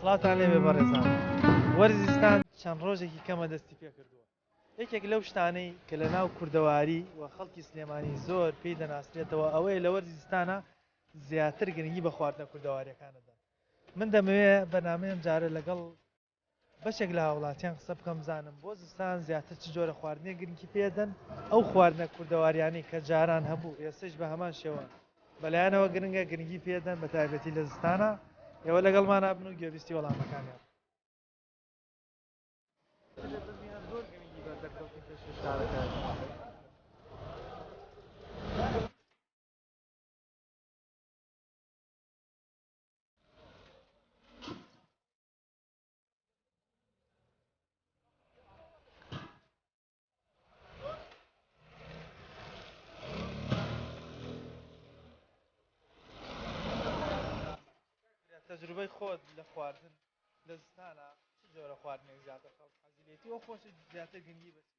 سڵاوتان لێبێ بەڕێزان. وەرزی زستان چەند ڕۆژێکی کەمە دەستی پێکردووە. یەکێک لەو شتانەی کە لە ناو کوردەواری و خەڵکی سلێمانی زۆر پێی دەناسرێتەوە ئەوەیە لە وەرزی زستانە زیاتر گرنگی بە خواردنە کوردەواریەکان دەدەن. من دەمەوێ بەرنامەی ئەمجارە لەگەڵ بەشێک لە هاوڵاتیان قسە بکەم بزانم بۆ زستان زیاتر چ جۆرە خواردنێک گرنگی پێدەن، ئەو خواردنە کوردەواریانەی کە جاران هەبوو ئێستەش بە هەمان شێوە بەلایانەوە گرنگە گرنگی پێدەن بە تایبەتی لە زستانە. ئێوە لەگەڵمانا بن و گوێبیستی وەڵامەکانیان. زۆر گرنگی بە دەرکەوتنی پێشکەشکارەکە. تەجروبەی خۆت لە خواردن لە زستانە چ جۆرە خواردنێک زیاتر خەڵک حەزی لێتی و خۆشت زیاتر گرنگی بە چی؟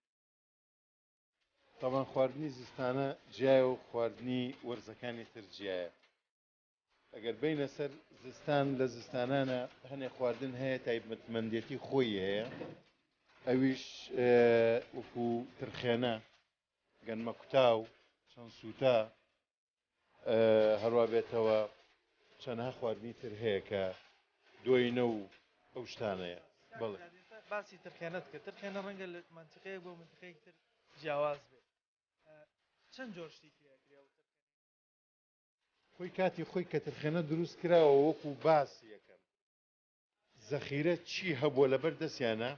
تەبعەن خواردنی زستانە جیایە و خواردنی وەرزەکانی تر جیایە. ئەگەر بێینە سەر زستان لە زستانانە هەنێ خواردن هەیە تایبەتمەندێتی خۆی هەیە ئەویش وەکو ترخێنە گەنمە کوتاو چەند سووتە هەروە بێتەوە چەندها خواردنی تر هەیە کە دۆینە و ئەو شتانەیە بەڵێ. باسی ترخێنەت کرد ترخێنە ڕەنگە لە مەنتیقەیەک بۆ مەنتیقەیەکی تر جیاواز بێت چەند جۆر شتی تێ ئەکرێ ئەو ترخێنەی؟ خۆی کاتی خۆی کە ترخێنە دروست کراوە وەکو باس یەکەم زەخیرە چی هەبووە لەبەر دەستیانە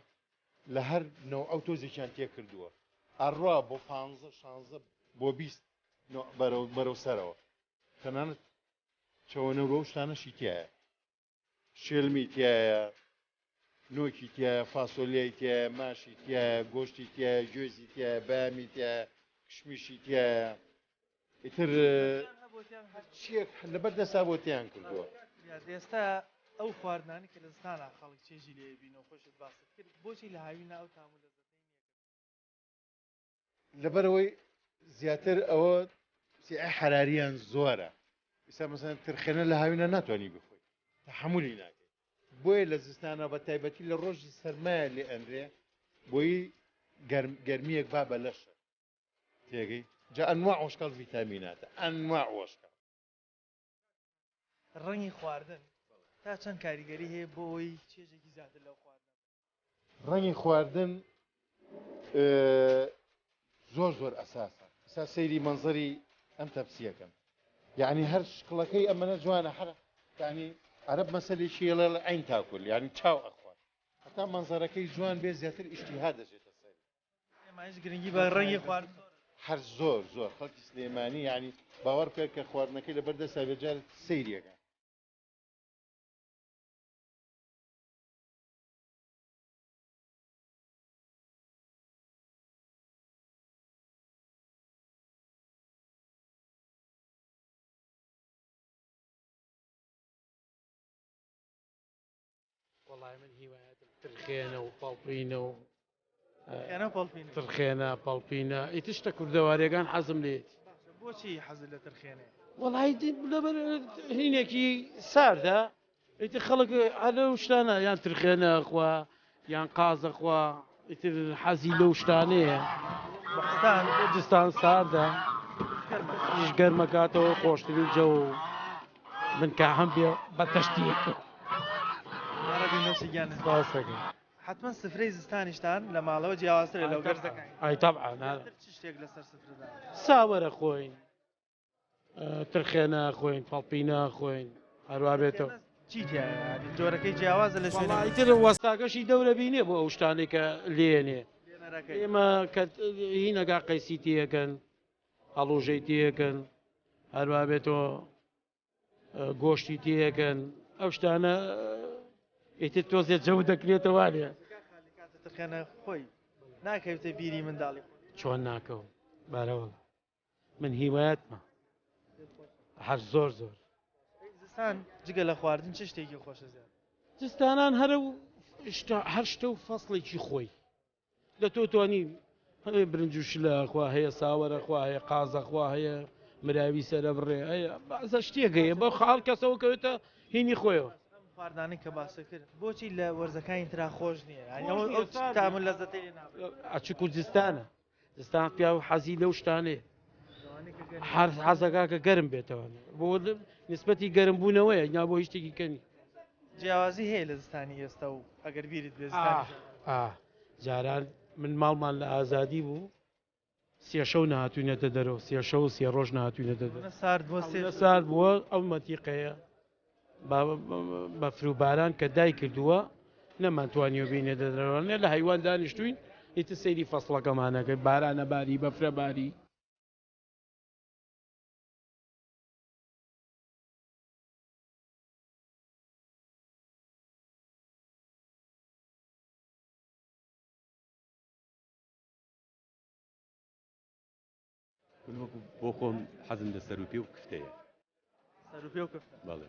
لە هەر نەوعە و تۆزێکیان تێ کردووە ئەڕوا بۆ پانزە شانزە بۆ 20 نەوع بەرەو بەرەو سەرەوە تەنانەت چەوەنەور و ئەو شتانەشی تایە شێلمی تایە نۆکی تایە فاسۆلیای تایە ماشی تایە گۆشتی تایە گوێزی تایە بەیامی تایە کشمیشی تایە ئیتر هەرچیەک لەبەر دەسا بۆ تیان کردووە. ئێستا ئەو خواردنانەی کە لە زستانا خەڵک چێژی لێ بینەوە خۆشت باست کرد بۆچی لە هاوینا ئەو تام و لەزەتەی نییە؟ لەبەرئەوەی زیاتر ئەوە سیعی حەراریان زۆرە ئیسا مەسەن ترخێنە لە هاوینە ناتوانانی بخۆی تەحەمولی ناکەی بۆیە لە زستانە بە تایبەتی لە ڕۆژی سەرمایە لێ ئەنرێ بۆی گەرمیەک با بە لەشە تێگەی جا ئەنواع وەشکاڵ ڤیتامیناتە ئەنواع وەشکاڵ. ڕەنگی خواردن تا چەند کاریگەری هەیە بۆ ئەوەی چێژێکی زیاتر لەو خواردنە ڕەنگی خواردن زۆر زۆر ئەساسە ئسا سەیری مەنزەری ئەم تەپسیەکەم یعنی هەر شکڵەکەی ئەمەە جوانە هەر ینی عەرب مەسەلێکی ڵێ عین تاکل یعنی چاو ئەخوات هەتا مەنزەرەکەی جوان بێ زیاتر ئیشتیها دەچێتە سەری سلێمانیش گرنگی بە ڕەنگی خواردن هەر زۆر زۆر خەڵکی سلێمانی یعنی باوەڕ بکە کە خواردنەکەی لەبەر دەستا بێ جار سەیریەکە. وەڵای من هیوایەتم ترخێنە و پەڵپینە و ترخێنە و پەڵپینە ترخێنە پەڵپینە ئیتر شتە کوردەواریەکان حەزم لێت بۆچی حەزت لە ترخێنێ وەڵای لەبەر هینێکی ساردە ئیتر خەڵک هەر لەو شتانە یان ترخێنە خوا یان قازە خوا ئیتر حەزی لەو شتانەیە زستان زستان ساردە ئیش گەرمەکاتەوە خۆشترین جەو من کە هەم بێ بە تەشتیەک ڕەبی نۆشی گیان سپاسەکەی حتمما سفرەی زستانیشتان لە ماڵەوە جیاوازترە لەو گەرزەکان ئای تەبعا چ شتێک لەسەر سفرەدا ساوەرە خۆین ترخێنە خۆین پەڵپینە خۆین هەروا بێتەوە چی تیایە جۆرەکەی جیاوازە لە شوێنە ئیتر وەستاکەشی دەورە بینێ بۆ ئەو شتانەی کە لێنێ ئێمە کە هینەگا قەیسی تێەکەن هەڵوژەی تێەکەن هەروا بێتەوە گۆشتی تێەکەن ئەو شتانە ئیتر تۆزێ جەو دەکرێتەوە لێ ترخێنە خۆی ناکەوتە بیری منداڵی چۆن ناکەوم بارەوەڵ من هیوایەتمە هەر زۆر زۆر. زستان جگە لە خواردن چ شتێکی خۆشە زیاتر؟ زستانان هەرە و هەر شتە و فەسڵێکی خۆی لە تۆ توانی هەیە برنج و شلە خوا هەیە ساوەرە خوا هەیە قازە خوا هەیە مراوی سەرە بڕێ هەیە بازە شتێک هەیە بە خاڵ کەسەوە کەوێتە هینی خۆیەوە. خواردنانەی کە باست کرد بۆچی لە وەرزەکانی ترا خۆش نییە؟ یانی ئەو ئەو تام و لەزەتەی لێ نابێت. ئەچ کوردستانە زستان پیاو حەزی لەو شتانەیە هەر حەزەکا کە گەرم بێتەوە بۆ نسبەتی گەرم بوونەوەیە نا بۆ هیچ شتێکی کە نییە. جیاوازی هەیە لە زستانی ئێستا و ئەگەر بیرت بێ زستانی جاران؟ جاران من ماڵمان لە ئازادی بوو سێ شەو نەهاتوینەتە دەرەوە سێ شەو و سێ ڕۆژ نەهاتوینەتە دەرەوە سارد بووە سێ سارد بووە ئەو مەتیقەیە بەفر و باران کە دای کردووە نەمانتوانیوە بینێ دەرەوە نە لە هەیوان دانیشتوین ئیتر سەیری فەسڵەکەمانەکرد بارانە باری بەفرە باری. من وەکو بۆ خۆم حەزم لە سەروپێ و کفتەیە. سەروپێ و کفتە؟ بەڵێ.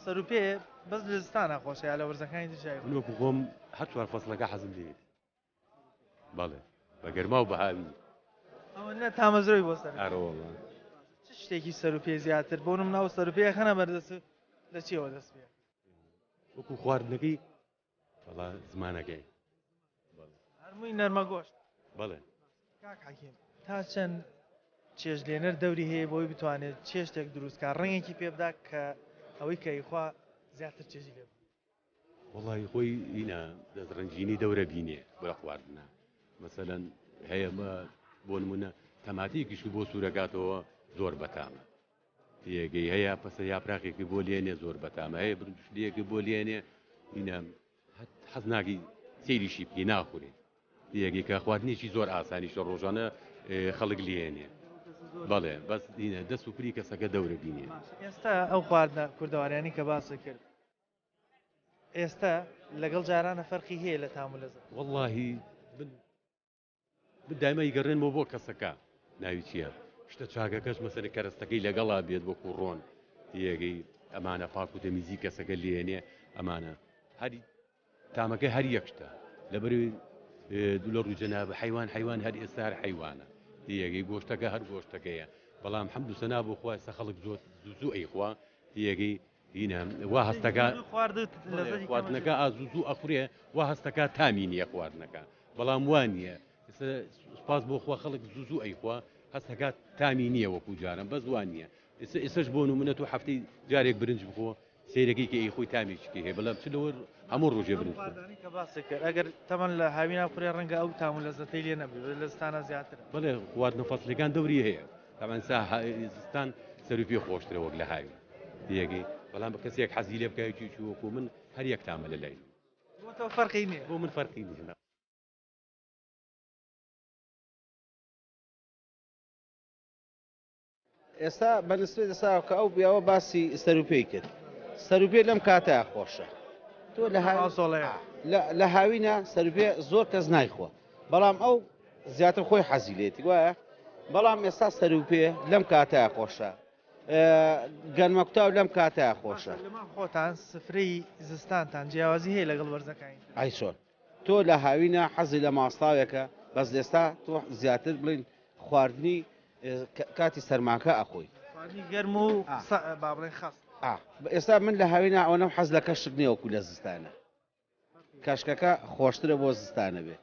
سەروپێ بەس لە زستانا خۆشە یا لە وەرزەکانی تریشا؟ من وەکو خۆم هەر چوار فەسڵەکە حەزم لێیەتی. بەڵێ بە گەرما و بە هاوین. ئەوەنە تامەزرۆی بۆ سەروپێ؟ ئەرە وەڵا. چ شتێکی سەروپێ زیاتر بۆ نمونە ئەو سەروپێ خەنە بەردەست لە چیەوە دەست پێ؟ وەکو خواردنەکەی وەڵا زمانەکەی. هەرمووی نەرمە گۆشت. بەڵێ. کاک حەکیم تا چەند چێژلێنەر دەوری هەیە بۆی بتوانێت چێشتێک دروست کا ڕەنگێکی پێ بدا کە ئەوەی کە ئیخوا زیاتر چێژی لێ ببینێ؟ وەڵی خۆی ئینا دەستڕەنگینی دەورە بینێ بۆ لە خواردنە مەسەلەن هەیە بۆ نمونە تەماتەیەکیش بۆ سوورەکاتەوە زۆر بەتامە تێگەی هەیە پەسە یاپراخێکی بۆ لێنێ زۆر بەتامە هەیە برنجشلەیەکی بۆ لێنێ ئینە حەز ناکەی سەیریشی بکەی ناخورێ تێگەی کە خواردنێکی زۆر ئاسانیشە ڕۆژانە خەڵک لێنێ بەڵێ بەس دینە دەست و پری کەسەکە دەورە بینێ. ئێستا ئەو خواردنە کوردەواریانی کە باست کرد ئێستا لەگەڵ جارانە فەرقی هەیە لە تام و لەزەت؟ وەڵاهی من من دایمە ئیگەڕێنمەوە بۆ کەسەکە ناوی چییە شتە چاکەکەش مەسەلەن کەرەستەکەی لەگەڵا بێت وەکو ڕۆن تێگەی ئەمانە پاک و تەمیزی کەسەکە لێنێ ئەمانە هەری تامەکەی هەر یەک شتە لەبەروی دوو لە ڕووی جەناب حیوان حیوان هەر ئێستا هەر حیوانە تێگەی گۆشتەکە هەر گۆشتەکەیە بەڵام حەمد و سەنا بۆ خوا ئێستا خەڵک زۆر زوو زوو ئەیخوا تێگەی هینە وا هەستەکە خواردنەکە ئازوو زوو ئەخورێ وا هەستەکە تامی نییە خواردنەکە بەڵام وا نییە ئێستا سوپاس بۆ خوا خەڵک زوو زوو ئەیخوا هەست ئەکات تامی نییە وەکو جاران بەس وا نییە ئێستا ئێستاش بۆ نمونە تۆ هەفتەی جارێک برنج بخۆ سەیرەکەی کە ئەیخۆی تامێکی هەیە بەڵام چ لەوەر هەموو ڕۆژێ برنج خۆ. خواردنەی کە باست کرد ئەگەر تەمەن لە هاوینا بخورێ ڕەنگە ئەو تام و لەزەتەی لێ نەبێ لە زستانا زیاترە. بەڵێ خواردنە فەسڵیەکان دەوری هەیە تەبعەن سا زستان سەروپێ خۆشترە وەک لە هاوین تێگەی بەڵام کەسێک حەزی لێ بکا یەکێکی وەکو من هەر یەک تامە لە لای من. بۆ تۆ فەرقی نییە؟ بۆ من فەرقی نییە. ئێستا بە نسبەت ئێستا کە ئەو پیاوە باسی سەروپێی کرد سەروپێ لەم کاتە خۆشە تۆ لە لە هاوینە سەروپێ زۆر کەس نایخوا بەڵام ئەو زیاتر خۆی حەزی لێتی وایە بەڵام ئێستا سەروپێ لەم کاتە خۆشە گەنمە کوتاو لەم کاتە خۆشە. خۆتان سفرەی زستانتان جیاوازی هەیە لەگەڵ وەرزەکانی تر؟ ئەی چۆن تۆ لە هاوینە حەزی لە ماستاوێکە بەس ئێستا تۆ زیاتر بڵین خواردنی کاتی سەرماکە ئەخۆی خواردنی گەرم و با بڵێن خەست. ئێستا من لە هاوینە ئەوەنەم حەز لە کەشک نییە وەکو لە زستانە. کەشکەکە خۆشترە بۆ زستانە بێ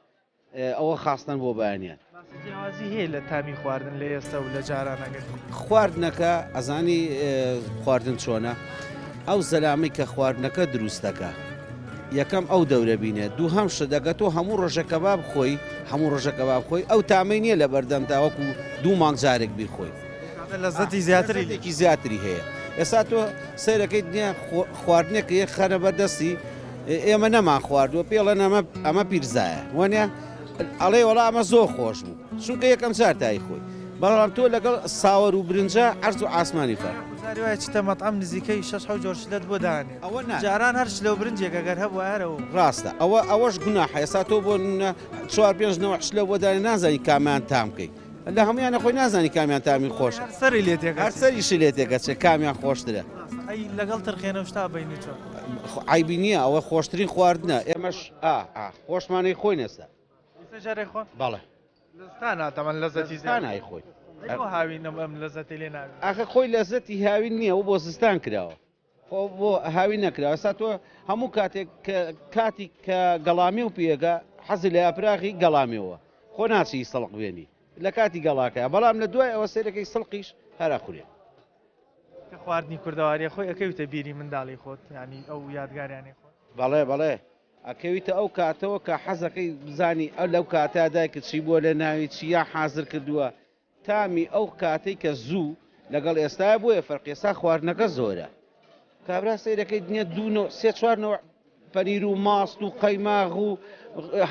ئەوە خاستن بۆ بەیانیان. باسە جیاوازی هەیە لە تامی خواردن لە ئێستا و لە جاران ئەگەر خواردنەکە ئەزانی خواردن چۆنە ئەو زەلامەی کە خواردنەکە دروست دەکا یەکەم ئەو دەورە بینێ دووهەم شت ئەگە تۆ هەموو ڕۆژە کەباب خۆی هەموو ڕۆژە کەباب خۆی ئەو تامەی نییە لە بەردەمتا وەکو دوو مانگ جارێک بیخۆی لەزەتی زیاتری لەزەتێکی زیاتری هەیە ئێستا تۆ سەیرەکەیت نییە خواردنێک یەک خەرە بەردەستی ئێمە نەمان خواردووە پێڵێن ئەمە ئەمە پیرزایە وەنیە ئەڵێ وەڵا ئەمە زۆر خۆش بوو چونکە یەکەم جار تای خۆی بەڵام تۆ لەگەڵ ساوەر و برنجە عەرز و ئاسمانی فەرق. جاری وایە چیتە مەتعەم نزیکەی شەش حەوت جۆر شلەت بۆ دانێ ئەوە نا جاران هەر شلە و برنجێک ئەگەر هەبوایە هەر ئەوە بوو. ڕاستە ئەوە ئەوەش گوناحە ئێستا تۆ بۆ نمونە چوار پێنج نەوع شلە بۆ دانێ نازانی کامیان تام کەی لە هەموویان خۆی نازانی کامیان تامی خۆشە هەر سەری لێ تێک هەر ئەچێ. سەریشی لێ تێک ئەچێ کامیان خۆشترە. ڕاستە ئەی لەگەڵ ترخێنە و شتا بەینی چۆن؟ عەیبی نییە ئەوە خۆشترین خواردنە ئێمەش ئا ئا خۆشمانەی خۆین ئێستا. ئێستا جارێ خۆن؟ بەڵێ. لە زستانا تەمەن لەزەتی زیاتر. زستانا ئەیخۆین. ئەی بۆ هاوین ئەم لەزەتەی لێ نابینی؟ ئاخە خۆی لەزەتی هاوین نییە ئەوە بۆ زستان کراوە. خۆ بۆ هاوین نەکرا ئێستا تۆ هەموو کاتێک کە کاتی کە گەڵامی و پێگە حەزی لە یاپراغی گەڵامێوە خۆ ناچی سەڵق بێنی لە کاتی گەڵاکە بەڵام لە دوای ئەوە سەیرەکەی سڵقیش هەرا خورێ. کە خواردنی کوردەواریە خۆی ئەکەویتە بیری منداڵی خۆت یانی ئەو یادگاریانەی خۆت؟ بەڵێ بەڵێ ئەکەویتە ئەو کاتەوە کە حەزەکەی بزانی ئەو لەو کاتە دایکت چی بووە لە ناوی چیا حازر کردووە تامی ئەو کاتەی کە زوو لەگەڵ ئێستایە بۆیە فەرقی ئێستا خواردنەکە زۆرە کابرا سەیرەکەی دنیا دوو نەوع سێ چوار نەوع پەنیر و ماست و قەیماغ و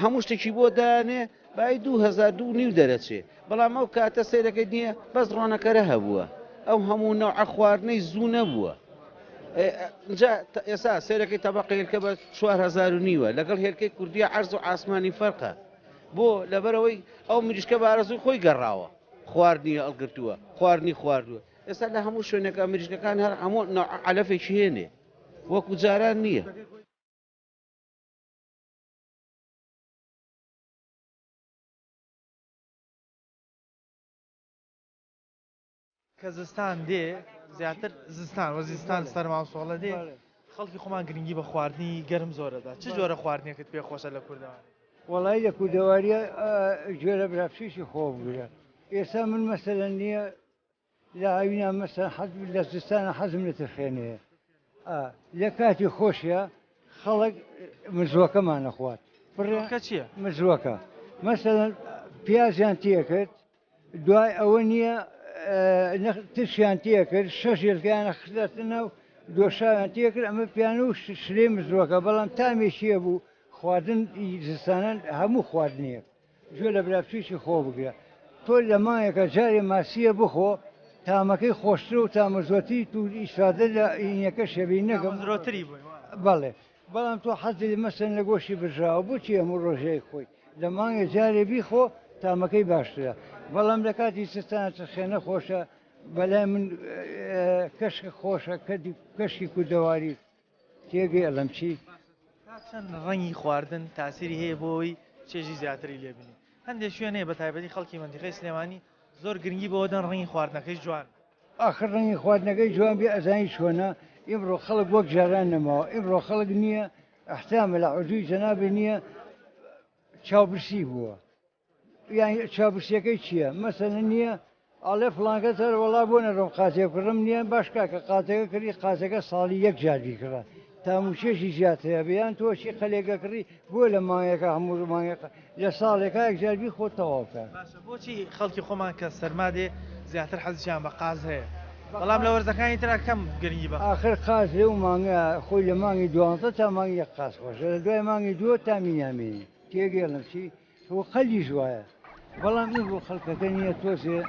هەموو شتێکی بۆ دانێ بای 2000 دوو نیو دەرەچێ بەڵام ئەو کاتە سەیرەکەی نییە بەس ڕۆنەکەرە هەبووە ئەو هەموو نەوعە خواردنەی زوو نەبووە جا ئێستا سەیرەکەی تەبقە هێلکە بە 4هزار و نیوە لەگەڵ هێلکەی کوردیە عەرز و ئاسمانی فەرقە بۆ؟ لەبەرئەوەی ئەو مریشکە بە ئارەزووی خۆی گەڕاوە، خواردنی هەڵگرتووە، خواردنی خواردووە. ئێستا لە هەموو شوێنێکا مریشکەکان هەر هەموو نەوعە عەلەفێکی هێنێ، وەکو جاران نییە. کە زستان دێ زیاتر زستان وە زستان سەرما و سۆڵە دێ خەڵکی خۆمان گرنگی بە خواردنی گەرم زۆرەدا چ جۆرە خواردنێکت پێ خۆشە لە کوردەواری؟ وەڵی لە کوردەواریە گوێرە براپچیشی خۆ بگرە ئێستا من مەسەلەن نییە لە هاوینا مەسەن حەز لە زستانە حەزم لە ترخێنەیە لە کاتی خۆشیە خەڵک مزوەکەمان نەخوات بڕێکە چییە مزوەکە مەسەلەن پیازیان تێکرد دوای ئەوە نییە ترشیان تێکرد شەش هێلکەیان خستە ناو دۆشاویان تێکرد ئەمە پیان و شلەی مزرۆکە بەڵام تامێکیە بوو خواردن زستانان هەموو خواردنێک گوێ لە برا بچووکی خۆ بگرە تۆ لە مانگێکە جارێ ماسیە بخۆ تامەکەی خۆشترە و تامەزۆتری تو ئیسفادە لە ئینەکە شەبی نەگەم زۆتری بووی بەڵێ بەڵام تۆ حەزت لە مەسەن لە گۆشتی برژاوە بۆچی هەموو ڕۆژێک خۆی لە مانگێ جارێ بیخۆ تامەکەی باشترە بەڵام لە کاتی زستانە ترخێنە خۆشە بەلای من کەشک خۆشە کەشکی کوردەواری تێگەی ئەڵم چی تا چەند ڕەنگی خواردن تاسیری هەیە بۆ ئەوەی چێژی زیاتری لێبینی هەندێک شوێن هەیە بە تایبەتی خەڵکی مەنتیقەی سلێمانی زۆر گرنگی بەوە دەن ڕەنگی خواردنەکەی جوان ئاخر ڕەنگی خواردنەکەی جوان بێ ئەزانی چۆنە ئیمڕۆ خەڵک وەک جاران نەماوە ئیمڕۆ خەڵک نییە احترامە لە عزوی جەنابی نییە چاوبرسی بووە یان چاوبرسیەکەی چییە مەسەلەن نییە ئەڵێ فڵانکە سەر وەڵا بۆ نەڕۆم قازێ بکڕم نییە باش کاکە قازەکە کڕی قازەکە ساڵی یەک جار بیکڕە تاموچێژی زیاترە بیان تۆشی قەلێکە کڕی بۆ لە مانگێکە هەموو مانگێکە لە ساڵێکا یەک جار بیخۆ تەواو کە. باشە بۆچی خەڵکی خۆمان کە سەرما دێ زیاتر حەزیان بە قاز هەیە بەڵام لە وەرزەکانی ترا کەم گرنگی بە. ئاخر قاز لەو مانگە خۆی لە مانگی دوانزە تا مانگی یەک قاز خۆشە لە دوای مانگی دووە تامی نامێنێ تێگەیەڵم چی و قەلیش وایە بەڵام ئیمڕۆ خەڵکەکە نییە تۆزێ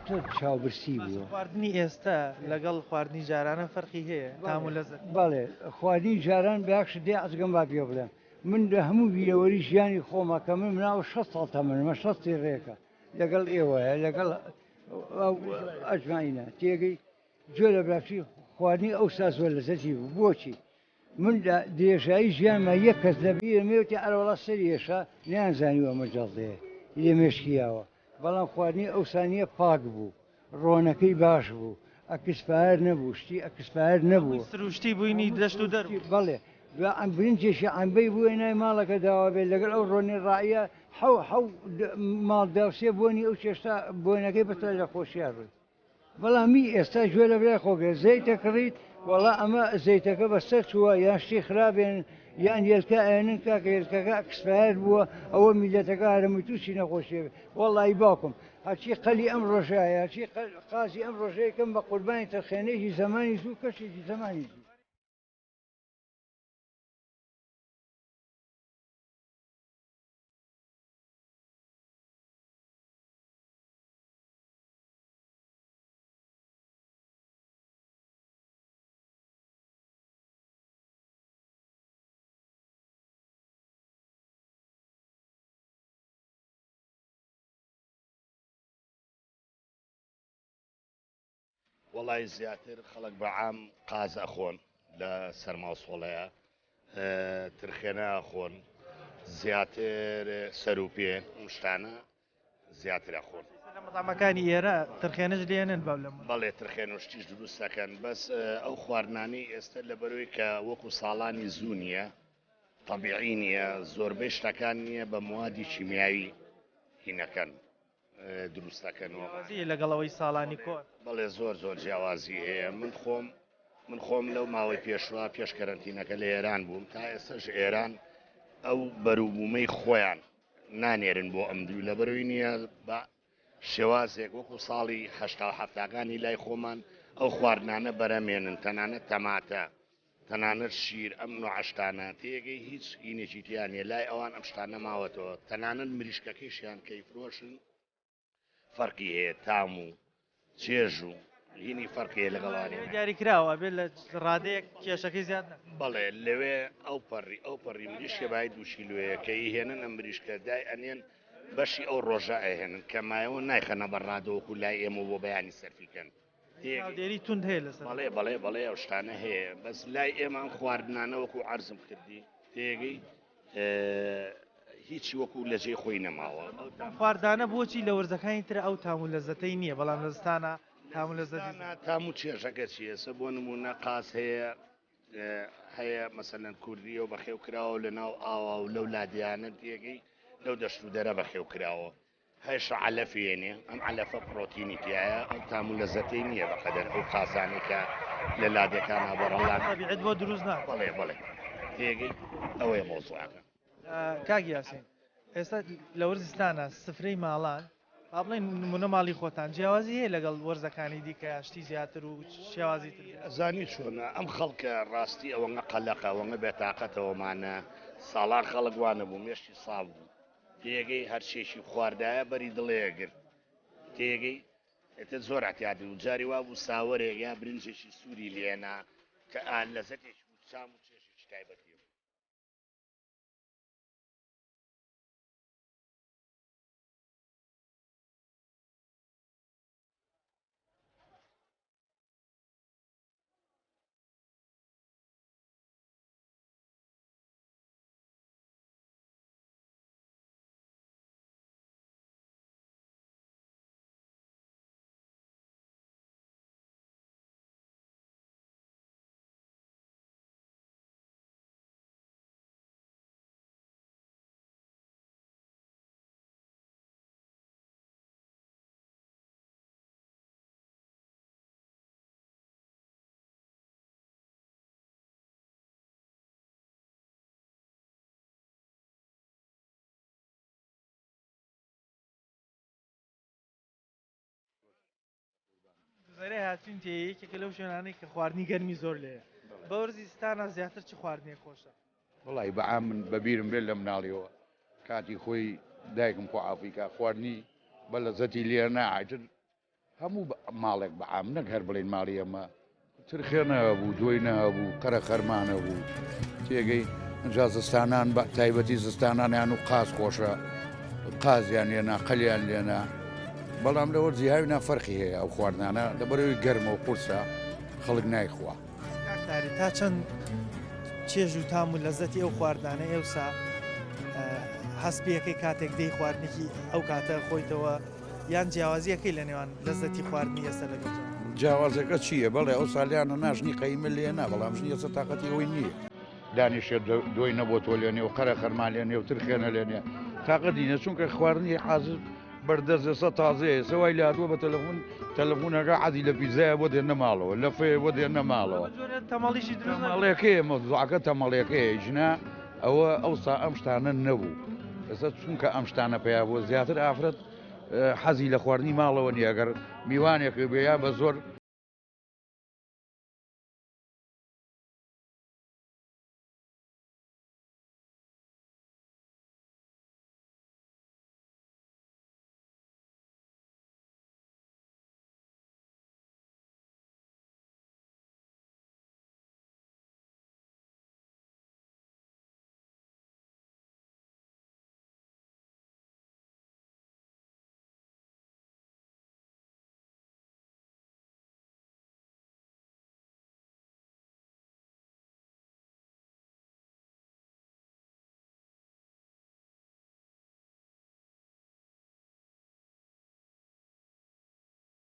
تۆ چاوبرسی بووە. خواردنی ئێستا لەگەڵ خواردنی جارانە فەرقی هەیە تام و لەزەت؟ بەڵێ خواردنی جاران بەیەک شت دێ عەزگەم با پێ بڵێم من لە هەموو بیرەوەری ژیانی خۆمە کە من مناڵ 60 ساڵ تەمەنمە شەستی ڕێکە لەگەڵ ئێوەیە لەگەڵ ئەجمعینە تێگەی گوێ لە براچی خواردنی ئەوسا زۆر لەزەتی بوو بۆچی من لە درێژایی ژیانما یەک کەس لە بیرم نێوتی ئەرەوەڵا سەری ئێشا نەیانزانیوە ئەمە جەڵدەیە لێ مێشکی یاوە بەڵام خواردنی ئەوسا نییە پاک بوو ڕۆنەکەی باش بوو ئەکسپایەر نەبوو شتی ئەکسپایەر نەبوو سروشتی بووینی دەشت و دەر بوو. بەڵێ دوای ئەم برنجێکی عەمبەی بووە نای ماڵەکە داوا بێت لەگەڵ ئەو ڕۆنی ڕایە حەو حەو ماڵ داوسێ بۆنی ئەو چێشتا بۆنەکەی بەسەر لە خۆشیان ڕووی بەڵام ئی ئێستا گوێ لە برای خۆگرە زەیتە کڕیت وەڵا ئەمە زەیتەکە بەسەر چووە یان شتی خراپێن یان یەلکە ئەێنن کاکە یەلکەکە ئەکسپایەر بووە ئەوە میلەتەکە هەرەمووی تووشی نەخۆشیە بێ وەڵی باوکم هەرچی قەلی ئەم ڕۆژایە هەرچی قازی ئەم ڕۆژەیەکەم بە قوربانی ترخێنێکی زەمانی زوو کەشێکی زەمانی زوو. وەڵای زیاتر خەڵک بە عام قاز ئەخۆن لە سەرما و سۆڵەیە ترخێنە ئەخۆن زیاتر سەروپێ ئەم شتانە زیاتر ئەخۆن. لە مەتعەمەکانی ئێرە ترخێنش لێنن بەو لەم. بەڵێ ترخێن و شتیش دروست دەکەن بەس ئەو خواردنانەی ئێستە لەبەرەوەی کە وەکو ساڵانی زوو نییە تەبیعی نییە زۆربەی شتەکان نییە بە موادی کیمیاوی هینەکەن دروست دەکەن و جیاوازی لەگەڵ ئەوەی ساڵانی کۆن. بەڵێ زۆر زۆر جیاوازی هەیە من خۆم من خۆم لەو ماوەی پێشوە پێش کەرەنتینەکە لە ئێران بووم تا ئێستەش ئێران ئەو بەروبوومەی خۆیان نانێرن بۆ ئەم دوو لەبەرەوەی نییە بە شێوازێک وەکو ساڵی هەشتا و حەفتاکانی لای خۆمان ئەو خواردنانە بەرەمێنن تەنانەت تەماتە تەنانەت شیر ئەم نوعە شتانە تێگەی هیچ هینێکی تیا نیە لای ئەوان ئەم شتانە ماوەتەوە تەنانەت مریشکەکەیشیان کە ئیفرۆشن فەرقی هەیە تام و چێژ و هینی فەرقی هەیە لەگەڵ ئەوانی لەوێ دیاری کراوە ئەبێت لە ڕادەیەک کێشەکەی زیاد نەکات. بەڵێ لەوێ ئەو پەڕی ئەو پەڕی مریشکە بای دوو کیلۆیە کە ئیهێنن ئەم مریشکە دای ئەنێن بەشی ئەو ڕۆژە ئەهێنن کە مایەوە نایخەنە بەر ڕادە وەکو لای ئێمە بۆ بەیانی سەرفی کەن. چاودێری توند هەیە لەسەر. بەڵێ بەڵێ بەڵێ ئەو شتانە هەیە بەس لای ئێمە ئەم خواردنانە وەکو عەرزم کردی تێگەی هیچی وەکو لە جێی خۆی نەماوە. ئەم خواردانە بۆچی لە وەرزەکانی تر ئەو تام و لەزەتەی نییە بەڵام لە زستانا تام و لەزەتی زستانا تام و چێژەکە چییە ئێستا بۆ نموونە قاز هەیە هەیە مەسەلەن کوردیە و بەخێو کراوە لە ناو ئاوا و لەو لادێیانە تێگەی لەو دەشت و دەرە بەخێو کراوە هەیشە عەلەف یەنێ ئەم عەلەفە پڕۆتینی تیایە ئەو تام و لەزەتەی نییە بەقەدەر ئەو قازانەی کە لە لادێکانا بەڕەڵان تەبیعەت بۆ دروست ناکات. بەڵێ بەڵێ تێگەی ئەوەیە مەوزوعەکە. کاک یاسین ئێستا لە وەرزستانە سفرەی ماڵان با بڵێن نمونە ماڵی خۆتان جیاوازی هەیە لەگەڵ وەرزەکانی دیکە شتی زیاتر و شێوازی تر ئەزانی چۆنە ئەم خەڵکە ڕاستی ئەوەنە قەلەقە ئەوەنە بێتاقەتەوەمانە ساڵان خەڵک وانەبوو مێشکی ساف بوو تێگەی هەرچیەکی بخواردایە بەری دڵێ ئەگرت تێگەی ئیتر زۆر اعتیادی بوو جاری وا بوو ساوەرێک یا برنجێکی سووری لێنا کە ئا لەزەتێکی بوو چام و چێژێکی تایبەتی بوو. گوزارەی هاتوین تێ یەکێکە لەو شوێنانەی کە خواردنی گەرمی زۆر لێیە بە وەرزی زستانە زیاتر چ خواردنێک خۆشە؟ وەڵی بەعام من بەبیرم بێت لە مناڵیەوە کاتی خۆی دایکم خۆ ئافریکا خواردنی بە لەزەتی لێ ناعتر هەموو ماڵێک بە عام نەک هەر بڵێین ماڵی ئێمە ترخێ نەبوو دۆی نەبوو قەرە خەرمان هەبوو تێگەی ئینجا زستانان بە تایبەتی زستانانیان و قاز خۆشە قازیان لێنا قەلیان لێنا بەڵام لە وەرزی هاوینا فەرقی هەیە ئەو خواردنانە لەبەرەوەی گەرمە و قورسە خەڵک نایخوا. کاک تاری تا چەند چێژ و تام و لەزەتی ئەو خواردنانە ئێوسا هەست پێەکەی کاتێک دەی خواردنێکی ئەو کاتە خۆیتەوە یان جیاوازیەکەی لە نێوان لەزەتی خواردنی ئێستا لەگەڵ جاران؟ جیاوازەکە چییە؟ بەڵێ ئەو سالیانە ناژنی قەیمە لێ نا بەڵام ژنی ئێستا تاقەتی ئەوەی نییە دانیشێت دۆی نەبۆ تۆ لێنێ و قەرە خەرمان لێنێ و ترخێنە لێنێ تاقەتی نییە چونکە خواردنی حازر بەردەست ئێستا تازەیە ئێستا وای لێهاتووە بە تەلەفون تەلەفونەکە عەزی لە پیتزایە بۆ دێنە ماڵەوە لەفەیە بۆ دێنە ماڵەوە جۆرە تەمەڵیشی دروست نەکردووە. تەمەڵێکەیە مەوزوعەکە تەمەڵێکەیە ژنە ئەوە ئەوسا ئەم شتانە نەبوو ئێستا چونکە ئەم شتانە پەیا بووە زیاتر ئافرەت حەزی لە خواردنی ماڵەوە نییە گەر میوانێک بێ یا بە زۆر.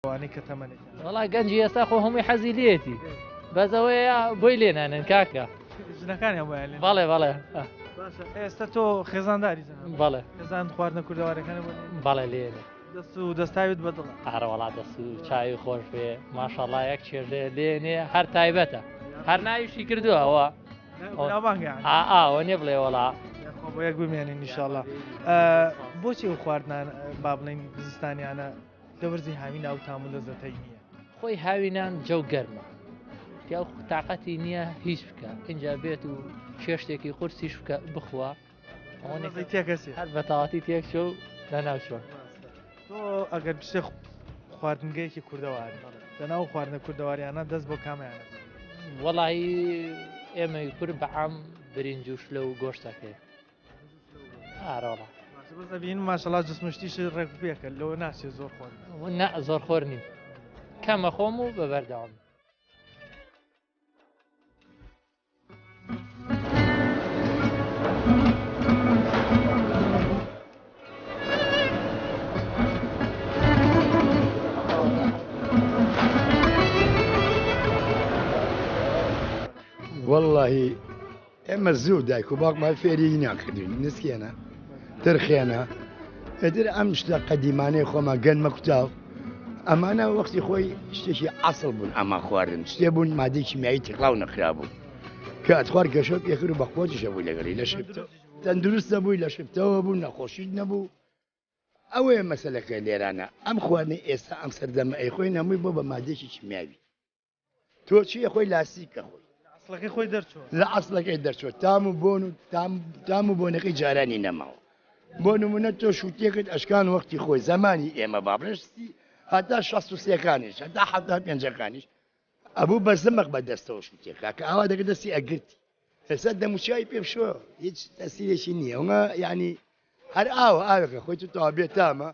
ئەوانەی کە تەمەنێکیان. وەڵا گەنجی ئێستا خۆ هەمووی حەزی لێتی بەس ئەوەیە بۆی لێنانن کاکە. ژنەکانیان بۆیان لێ. بەڵێ بەڵێ. باشە ئێستا تۆ خێزانداری جەناب؟ بەڵێ. خێزان خواردنە کوردەوارەکانە بۆ لێنێ؟ بەڵێ لێنێ. دەست و دەستاوت بە دڵە؟ ئارە وەڵا دەست و چاوی خۆش بێ ماشەڵا یەک چێژێ لێنێ هەر تایبەتە هەر ناویشی کردووە ئەوە. ناوبانگە یانی. ئا ئا ئەوە نیە بڵێ وەڵا. یاخوا بۆ یەک بمێنین ئینشاڵا. بۆچی ئەو خواردنانە با بڵێین زستانیانە لە وەرزی هاوینا ئەو تام و لەزەتەی نییە؟ خۆی هاوینان جەو گەرمە پیاو تاقەتی نییە هیچ بکە ئینجا بێت و چێشتێکی قورسیش بکە بخوا هەر بەتەواتی تێکچۆ و لەناو چوە. تۆ ئەگەر بچێ خواردنگەیەکی کوردەواری لەناو خواردنە کوردەواریانە دەست بۆ کامیانە؟ وەڵایی ئێمەی کورد بەعام برنج و شلە و گۆشتەکەی ئارۆڵا بەس ئەبینم ماشەڵا جسم و شتیش ڕێک و پێکە لەوە ناچێ زۆر خۆر نا زۆر خۆر نیم کەمە خۆم و بە بەردەوام. وەڵڵاهی ئێمە زوو دایک و باوکمان فێری ناکردین نسکێنە ترخێنە ئیتر ئەم شتە قەدیمانەی خۆمان گەنمە کوتاو ئەمانە وەختی خۆی شتێکی ئەسڵ بوون ئەمان خواردن شتێ بوون مادەی کیمیایی تێکڵاو نەکرابوو کە ئەتخوارد گەشەت پێکرد و بەقوەتیش هەبوو لەگەڵی لە شپتە تەندروست دەبووی لە شپتەوە بوو نەخۆشیت نەبوو ئەوەیە مەسەلەکە لێرانە ئەم خواردنەی ئێستا ئەم سەردەمە ئەیخۆین هەمووی بۆ بە مادەیەکی کیمیاوی تۆ چی خۆی لاستیکە خۆی ئەسڵەکەی خۆی دەرچووە لە ئەسڵەکەی دەرچوە تام و بۆن و تام تام و بۆنەکەی جارانی نەماوە بۆ نمونە تۆ شووتێکت ئەشکان وەختی خۆی زمانی ئێمە بابرشتی هەتا 63ەکانیش هەتا حتا پێنجەکانیش ئەبوو بە زمق بە دەستەوە شووتێکا کە ئاوا دەکە دەستی ئەگرتی ئێستا دەموچاوی پێ بشۆ هیچ تەسیرێکی نییە ئەوە یعنی هەر ئاوە ئاوێکە خۆی تو تەوا بێتامە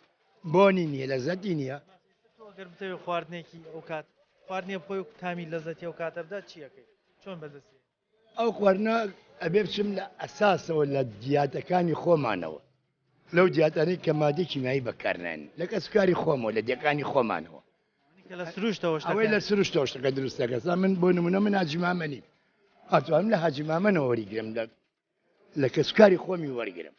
بۆنی نییە لەزەتی نییە. تۆ گەر بتەوێ خواردنێکی ئەو کات خواردنێ بخۆی و تامی لەزەتی ئەو کاتە بدات چی ئەکەی چۆن بەدەستی ئەو خواردنە ئەبێ بچم لە ئەساسەوە لە دیاتەکانی خۆمانەوە لەو دیاتانەی کە مادەی کیمیایی بەکارناێنن لە کەسوکاری خۆمەوە لە دێکانی خۆمانەوە کە لە سروشتەوە شتەکە ئەوەی لە سروشتەوە شتەکە دروست دەکە سا من بۆ نمونە من حاجی مامە نیم ئەتوانم لە حاجی مامەنەوە وەریگرم لە لە کەسوکاری خۆمی وەرگرم.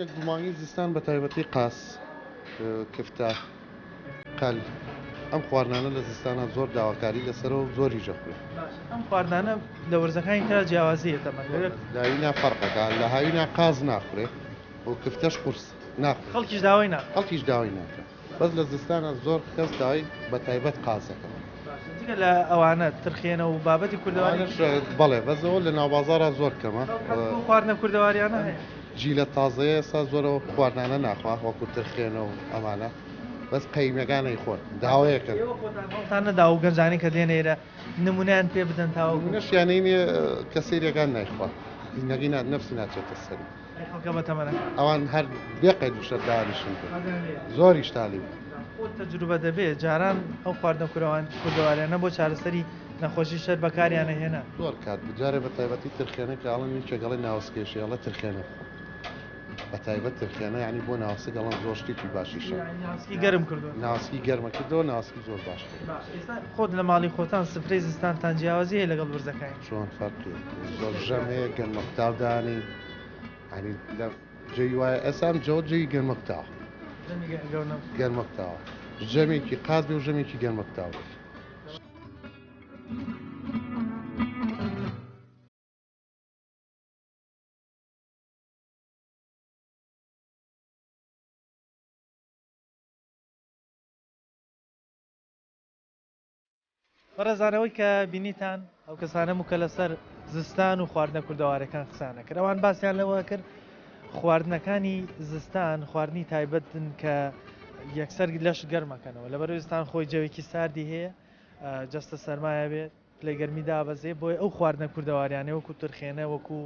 یەک دوو مانگی زستان بە تایبەتی قاس، کفتە، قەل ئەم خواردنانە لە زستانا زۆر داواکاری لەسەرە و زۆریش دەخورێت. باشە ئەم خواردنانە لە وەرزەکانی ترا جیاوازی هەیە تەمەن لەوێ؟ لە هاوینا فەرقەکە لە هاوینا قاز ناخورێ و کفتەش قورس ناخورێ. خەڵکیش داوای ناکا. خەڵکیش داوای ناکا بەس لە زستانا زۆر کەس داوای بە تایبەت قازەکەن. باشە جگە لە ئەوانە ترخێنە و بابەتی کوردەواری ئەوانەش بەڵێ بەس ئەوە لە ناوبازاڕا زۆر کەمە. حەز بەو خواردنە کوردەواریانە هەیە؟ جیلە تازەیە ئێستا زۆر ئەو خواردنانە ناخوا وەکو ترخێنە و ئەمانە بەس قەیمەکان ئەیخۆن داوەیەکەن. ئێوە خۆتان هەوڵتان نەداوە و گەنجانی کە دێنە ئێرە نمونەیان پێ بدەن تاوەکو. نمونەشیان نییە کە سەیرەکان نایخوا نەگی نەفسی ناچێتە سەری. ئەی خەڵکە بەتەمەنەکان؟ ئەوان هەر بێ قەید و شەرت دانیشن پێ زۆریش تالی بوو. خۆ تەجروبە دەبێ جاران ئەو خواردنە کوردەواریانە بۆ چارەسەری نەخۆشی شەر بەکاریان ئەهێنا. زۆر کات بوو جارێ بە تایبەتی ترخێنە کە ئەڵێن یەکێک ئەڵێ ناوسکێشی ئەڵێ ترخێنە بخۆ بە تایبەت ترخێنە یانی بۆ ناوسک ئەڵێن زۆر شتێکی باشیشە. یانی ناوسکی گەرم کردووە. ناوسکی گەرمە کردەوە ناوسکی زۆر باش کرد. باشە ئێستا خۆت لە ماڵی خۆتان سفرەی زستانتان جیاوازی هەیە لەگەڵ وەرزەکانی؟ چۆن فەرقی زۆر ژەم هەیە گەنمە کوتاو دانێین یانی لە جێی وایە ئێستا ئەم جەوە جێی گەنمە کوتاوە. ژەمی گەنمە گەنمە کوتاوە ژەمێکی قاز بێ و ژەمێکی گەنمە کوتاو بێ. بەڕێزان ئەوەی کە بینیتان ئەو کەسانە بوو کە لەسەر زستان و خواردنە کوردەوارەکان قسانە کرد ئەوان باسیان لەوە کرد خواردنەکانی زستان خواردنی تایبەتن کە یەکسەر لەش گەرمەکەنەوە لەبەر زستان خۆی جەوێکی ساردی هەیە جەستە سەرمایە بێت پلەی گەرمی دابەزێ بۆیە ئەو خواردنە کوردەواریانەی وەکو ترخێنە وەکو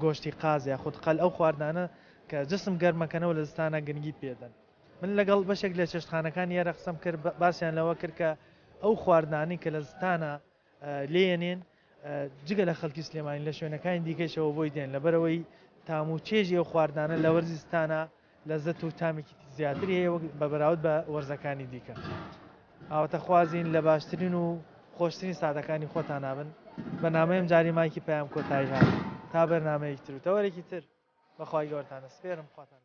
گۆشتی قاز یاخود قەل ئەو خواردنانە کە جسم گەرمەکەنەوە لە زستانە گرنگی پێدەن. من لەگەڵ بەشێک لە چێشتخانەکانی ئێرە قسەم کرد باسیان لەوە کرد کە ئەو خواردنانەی کە لە زستانە لێیەنێن جگە لە خەڵکی سلێمانی لە شوێنەکانی دیکەشەوە بۆی دێن لەبەرەوەی تام و چێژی ئەو خواردنانە لە وەرزی زستانە لەزەت و تامێکی زیاتری هەیە وەک بە بەراورد بە وەرزەکانی دیکە. ئاواتەخوازین لە باشترین و خۆشترین ساتەکانی خۆتانا بن. بەرنامەی ئەمجارەی مایکی پەیام کۆتایی هات. تا بەرنامەیەکی تر و تەوەرێکی تر بە خوای گەورەتان ئەسپێرم. خواتان لەگەڵ.